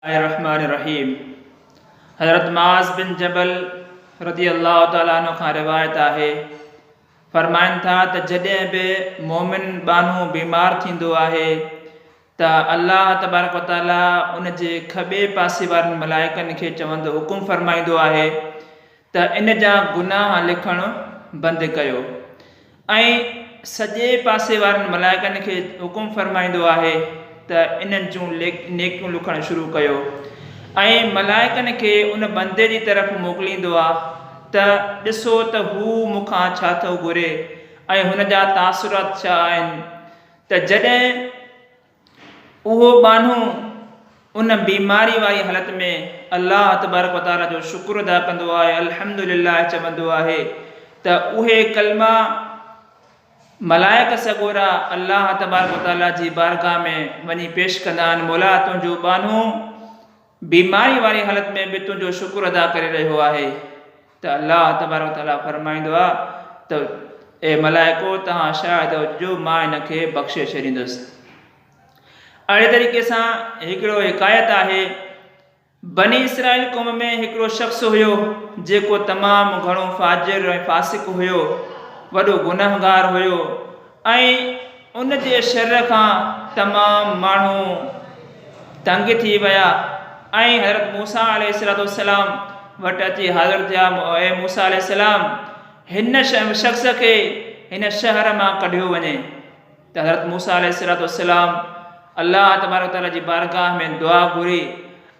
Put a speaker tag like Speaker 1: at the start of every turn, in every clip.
Speaker 1: الرحمٰن الرحيم حضرت معاذ بن جبل رضي الله تعالٰي عنه کان روايت آهي فرمائن ٿا ته جڏهن به مومن ٻانهو بيمار ٿيندو آهي ته الله تبارڪ وتعالٰي ان جي کٻي پاسي وارن ملائڪن کي چوندو حڪم فرمائيندو آهي ته ان جا گناهه لکڻ بند ڪيو ۽ سڄي پاسي وارن ملائڪن کي حڪم فرمائيندو آهي ته انهن جون نيڪيون لکڻ شروع ڪيو ۽ ملائڪن کي ان بندي جي طرف موڪليندو آ ته ڏسو ته هو مون کان ڇا ٿو گهري ۽ هن جا تاثرات ڇا آهن ته جڏهن اهو ٻانهو ان بيماري واري حالت ۾ الله تبارڪ و تعالي جو شڪر ادا ڪندو آهي، الحمد لله چوندو آهي ته اهي ڪلما ملائڪ سڳورا الله تبارڪ و تعالي جي بارگاهه ۾ وڃي پيش ڪندا آهن، مولا تنهنجو ٻانهو بيماري واري حالت ۾ به تنهنجو شڪر ادا ڪري رهيو آهي ته الله تبارڪ وتعاليٰ فرمائيندو آهي ته اي ملائڪو توهان شاهد هججو مان هن کي بخشي ڇڏيندس. اهڙي طريقي سان هڪڙو حڪايت آهي بني اسرائيل قوم ۾ هڪڙو شخص هيو جيڪو تمام گهڻو فاجر ۽ فاسق هيو وڏو گنهگار هيو ۽ ان جي شر کان تمام ماڻهو تنگ ٿي ويا ۽ حضرت موسيٰ عليه الصلوة والسلام وٽ اچي حاضر ٿيا، اي موسيٰ عليه السلام! هن شخص کي هن شهر مان ڪڍيو وڃي ته حضرت موسيٰ عليه الصلوة والسلام الله تبارڪ وتعاليٰ جي بارگاهه ۾ دعا گهري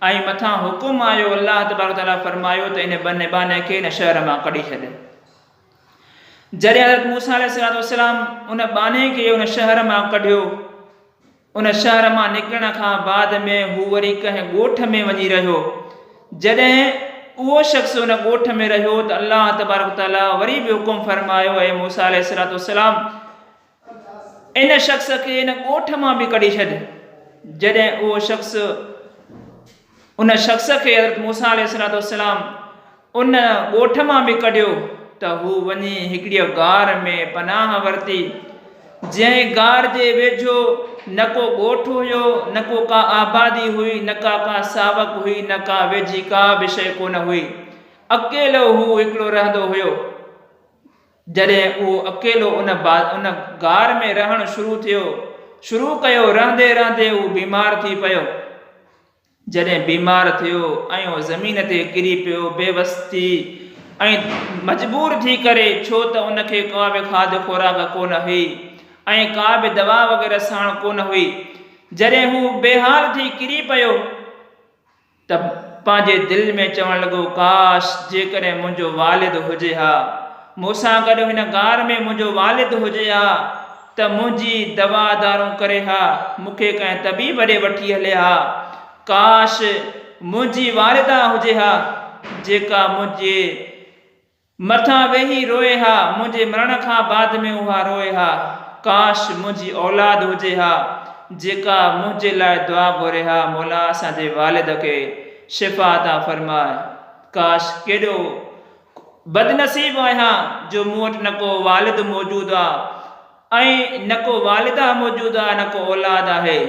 Speaker 1: ۽ مٿان حڪم آيو الله تبارڪ وتعاليٰ فرمايو ته ان ٻانهي کي هن شهر مان ڪڍي ڇڏ. جڏهن حضرت موسيٰ عليه الصلوة والسلام ان ٻانهي کي ان شهر مان ڪڍيو، ان شهر مان نڪرڻ کان بعد ۾ هو وري ڪنهن ڳوٺ ۾ وڃي رهيو. جڏهن اهو شخص ان ڳوٺ ۾ رهيو ته الله تبارڪ وتعاليٰ وري به حڪم فرمايو، اي موسيٰ عليه الصلوة والسلام! ان شخص کي ان ڳوٺ مان به ڪڍي ڇڏ. جڏهن اهو شخص ان شخص کي حضرت موسيٰ عليه الصلوة والسلام ان ڳوٺ مان به ڪڍيو ته هو وڃي هڪڙيء غار ۾ پناهه ورتي، جنهن غار جي ويجهو نه ڪو ڳوٺ هيو، نه ڪو ڪا آبادي هئي، نه ڪا ڪا ساوڪ هئي، نه ڪا ويجهي ڪا به شيء ڪونه هئي. اڪيلو هو هڪڙو رهندو هيو. جڏهن اهو اڪيلو ان ان غار ۾ رهڻ شروع ٿيو، شروع ڪيو، رهندي رهندي هو بيمار ٿي پيو. جڏهن بيمار ٿيو ۽ اهو زمين تي ڪري پيو، بي وس ٿي ۽ مجبور ٿي ڪري، ڇو ته ان کي ڪا به کاڌ خوراڪ ڪونه هئي ۽ ڪا به دوا وغيره ساڻ ڪونه هئي. جڏهن هو بيحال ٿي ڪري پيو. ته پنهنجي دل ۾ چوڻ لڳو، ڪاش! جيڪڏهن منهنجو والد هجي ها، مون سان گڏ هن غار ۾ منهنجو والد هجي ها ته منهنجي دوا دارون ڪري ها، مون کي ڪنهن طبيب ڏي وٺي هلي ها. ڪاش! منهنجي والده هجي ها، جيڪا منهنجي. مٿان ويهي روئي ها، منهنجي مرڻ کان بعد ۾ اها روئي ها، ڪاش منهنجي اولاد هجي ها، جيڪا منهنجي لاء دعا گهري ها، مولا اسان جي والد کي شفا عطا فرماء، ڪاش ڪيڏو بدنصيب آهيان جو مون وٽ نه ڪو والد موجود آ ۽ نه ڪو والده موجود آ نه ڪو اولاد آهي.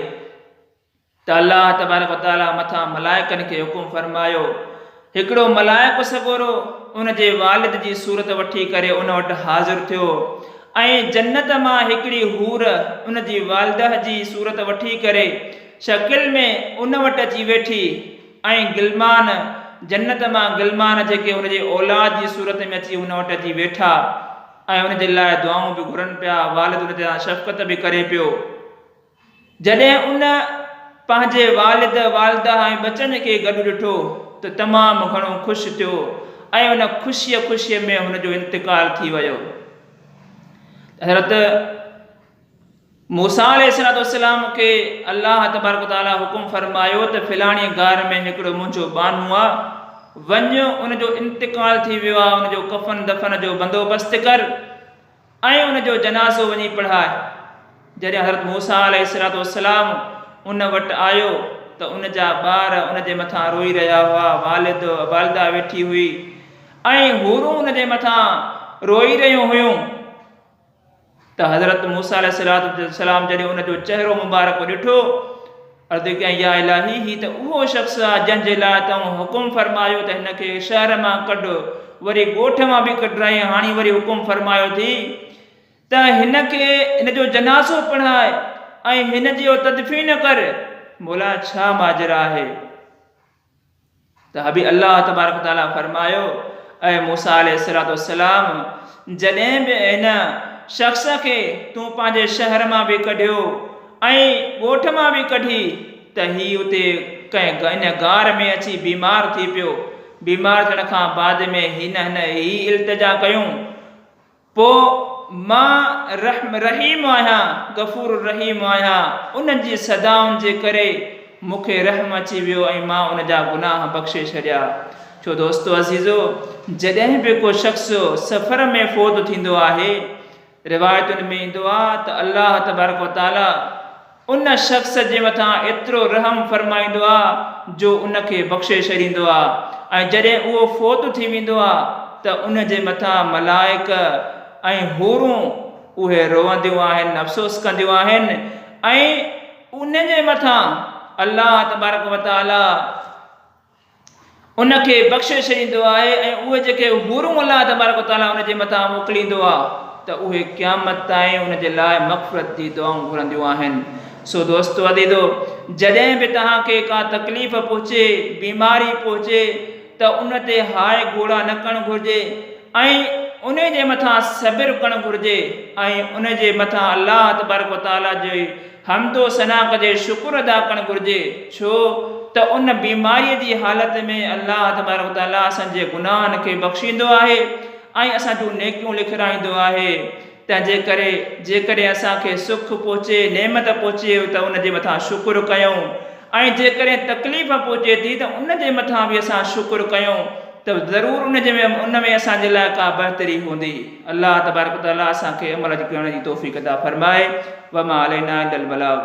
Speaker 1: ته الله تبارڪ و تعاليٰ مٿان ملائڪن کي حڪم فرمايو، هڪڙو ملائڪ سڳورو ان جي والد جي صورت وٺي ڪري ان وٽ حاضر ٿيو ۽ جنت مان هڪڙي حور ان جي والده جي صورت وٺي ڪري شڪل ۾ ان وٽ اچي ويٺي ۽ غلمان جنت مان غلمان جيڪي ان جي اولاد جي صورت ۾ اچي ان وٽ اچي ويٺا ۽ ان جي لاء دعائون به گهرن پيا، والد ان تي شفقت به ڪري پيو. جڏهن ان پنهنجي والد، والده ۽ ٻچن کي گڏ ڏٺو ته تمام گهڻو خوش ٿيو ۽ ان خوشيء خوشيء ۾ هن جو انتقال ٿي ويو. حضرت موسيٰ عليه الصلوة والسلام کي الله تبارڪ وتعاليٰ حڪم فرمايو ته فلاڻي غار ۾ هڪڙو منهنجو ٻانهو آ، وڃ ان جو انتقال ٿي ويو آ، ان جو ڪفن دفن جو بندوبست ڪر. ۽ ان جو جنازو وڃي پڙهاء. جڏهن حضرت موسيٰ عليه الصلوة والسلام ان وٽ آيو ته ان جا ٻار ان جي مٿان روئي رهيا هئا، والد، والده ويٺي هئي ۽ حورون ان جي مٿان روئي رهيون هيون ته حضرت موسيٰ عليه الصلوة والسلام جڏهن ان جو چهرو مبارڪ ڏٺو. عرض ڪيائين، يا الاهي! هي ته اهو شخص آهي جنهن جي لاء تون حڪم فرمايو ته هن کي شهر مان ڪڍ، وري ڳوٺ مان به ڪڍرائين، هاڻي وري حڪم فرمايو ٿي ته هن کي هن جو جنازو پڙهاء ۽ هن جي تدفين ڪر، مولا ڇا ماجرا آهي؟ ته حبي الله تبارڪ وتعاليٰ فرمايو، اي موسيٰ عليه الصلوة والسلام! جڏهن به هن شخص کي تون پنهنجي شهر مان به ڪڍيو ۽ ڳوٺ مان به ڪڍي ته هي اتي ڪنهن ان غار ۾ اچي بيمار ٿي پيو، بيمار ٿيڻ کان بعد ۾ هن هن هي التجا ڪيون، پوء مان رحم رحيم آهيان، غفور الرحيم آهيان، انهن جي صدائن جي ڪري مون کي رحم اچي ويو ۽ مان ان جا گناهه بخشي ڇڏيا. ڇو دوستو عزيزو! جڏهن به ڪو شخص سفر ۾ فوت ٿيندو آهي، روايتن ۾ ايندو آهي ته الله تبارڪ وتعاليٰ ان شخص جي مٿان ايترو رحم فرمائيندو آ جو ان کي بخشي ڇڏيندو آ ۽ جڏهن اهو فوت ٿي ويندو آ ته ان جي مٿان ملائڪ ۽ حورون اهي روئنديون آهن افسوس ڪنديون آهن ۽ ان جي مٿان الله تبارڪ وتعالي ان کي بخشي ڇڏيندو آهي ۽ اهي جيڪي حورون الله تبارڪ وتعاليٰ ان جي مٿان موڪليندو آهي ته اهي قيامت تائين ان جي لاء مغفرت جي دعائون گهرنديون آهن. سو دوستو عزيزو! جڏهن به توهان کي ڪا تڪليف پهچي، بيماري پهچي ته ان تي هاء گهوڙا نه ڪرڻ گهرجي ۽ ان جي مٿان صبر ڪرڻ گهرجي ۽ ان جي مٿان الله تبارڪ وتعاليٰ جي حمد و ثنا ڪجي شڪر ادا ڪرڻ گهرجي ڇو ته ان بيماريء جي حالت ۾ الله تبارڪ و تعاليٰ اسان جي گناهن کي بخشيندو آهي ۽ اسان جون نيڪيون لکرائيندو آهي تنهن جي ڪري جيڪڏهن اسان کي سک پهچي نعمت پهچي ته ان جي مٿان شڪر ڪيون ۽ جيڪڏهن تڪليف پهچي ٿي ته ان جي مٿان به اسان شڪر ڪيون ته ضرور ان جي ان ۾ اسان جي لاء ڪا بهتري هوندي. الله تبارڪ وتعاليٰ اسان کي عمل ڪرڻ جي توفيق عطا فرمائي. وما علينا الا البلاغ.